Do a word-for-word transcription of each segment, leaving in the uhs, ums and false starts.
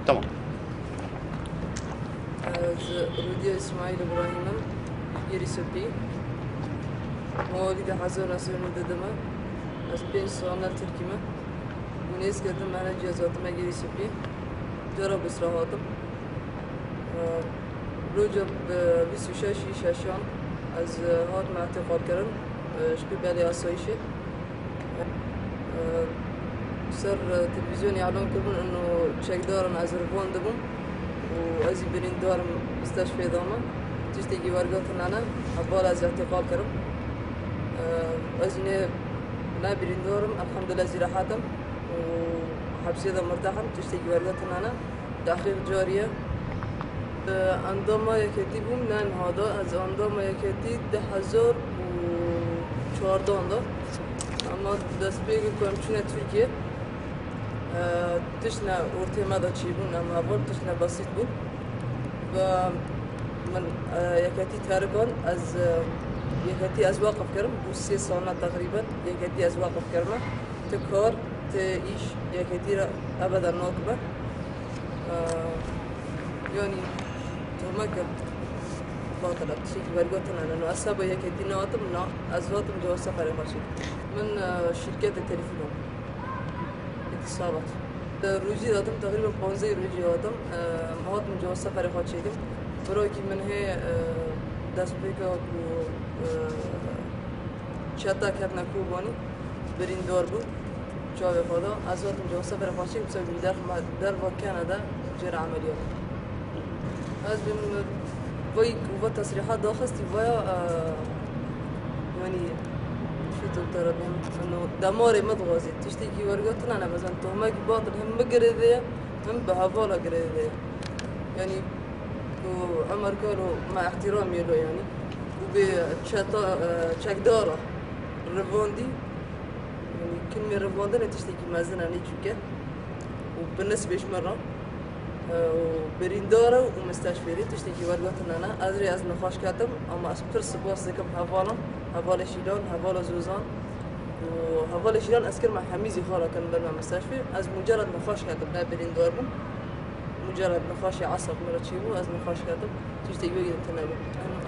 Tamam. Ez Rûdiya Îsmaîl Îbrahîm im, Yerî Supî. Mewalîdê hezar neh sed û newid de me. Ez pênc sal li Tirkî me. Û nêz ketim me ne cî ez hatime Yerî Supî. Cara Busra hatim. Roja bi bîst û şeş şeşan ez hatime îtîqal kirin, ji pê belê asayîşê. Ser televîzyonê îlan kiribûn ino çekdar in, ez rivandibûm û ez jî birîndar im, misteşfê de me. Tiştekî wergirtina ne, heval ez îtîqal kirim. Ez jî ne, ne birîndar im, elhamdulillah ez jî rehet im û hepsê de mirteh im, tiştekî wergirtina ne. Deqîq carî ye. Endama yeketî bûm, ne niha da. Ez endama yeketî du hezar û çardan da. Ema destpêkê ku em çûne Tirkiye, e, tişt ne ortê me de çêbûn, em heval tişt ne besît bûn. Ve min, e, yeketî terikand, ez, e, yeketî ez weqif kirim, bû sê sal ne teqrîben, yeketî ez weqif kirime. Ti kar, ti îş, yeketî re ebeden nakime. Ee, yanî, tohmeke batil e, tiştekî wergotin hene. No, ez seba yeketî nehatim, na, ez hatim cewaz seferê xwe çêkim. Min, e, şîrketê telefon, îtîsalat. Te rojî datim, teqrîben panzdeh rojî hatim. E, hatim cewaz seferê xwe çêkim. Birakî min hê, e, destpêka ku, e, çeta ketine Kobanî, birîndar bû. Çavê xwe da. Ez hatim cewaz seferê xwe çêkim, ser derxime derva Kanada, jê re emeliyat. Ez bim vay ku va tesrîhat daxistî vaya, e, yanî, çi doktora bim, eno demarê me dixwazê. Tiştekî wergotina ne, mezan tohmekî batil him bi girêdê ye, him bi hevala girêdê ye. Yanî, ku Ömer Kalo me îhtîramê lo yanî. Û bê çeta, e, çekdara rivandî, yanî kilmê rivandinê tiştekî mezin e, nê çûke. Û bi nisbê ji min re, e, û birîndar e û misteşfêrî tiştekî wergotin hene. Ez rê ez nexweş ketim, ama ez pir spas dikim hevalan, hevalê Şîlan, hevala Zozan û hevalê Şîlan ez kirime hemî zî xala kirin ber me misteşfê. Ez mucerred nexweş ketim, ne birîndar bûm. Mucerred nexweşê esab min re çêbû, ez nexweş ketim. Tiştê wê yê tune bû.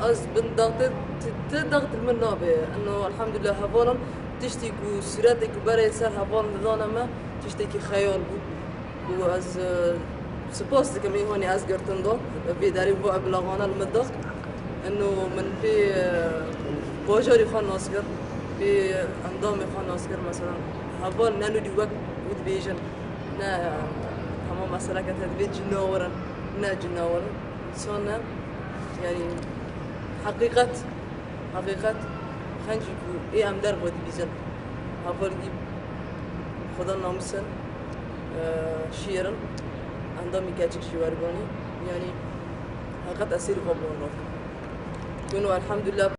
Ez bin dextê, ti, ti dext li min nabe. Eno, elhamdulillah, hevalan tiştî ku sûretê ku berê ser hevalan didane me, tiştekî xeyal bû. Û ez, e, spas dikim ê hanê ez girtin da, vê derê va eblexane li min da. Eno min pê, e, bajarê xwe nas kir, pê endamê xwe nas kir, mesela, heval ne nûdî wek wî dibêjin. Ne, hema meseleke te divê cinawir in. Ne cinawir in. Însan ne. Yanî heqîqet, heqîqet xencî ku ê em derve dibîzin. Hevalî xweda namusin, e, şirin, endamî keçik jî werbanî. Yanî heqîqet ez sêrî xwe bi wan nakim. Gûno elhamdulillah.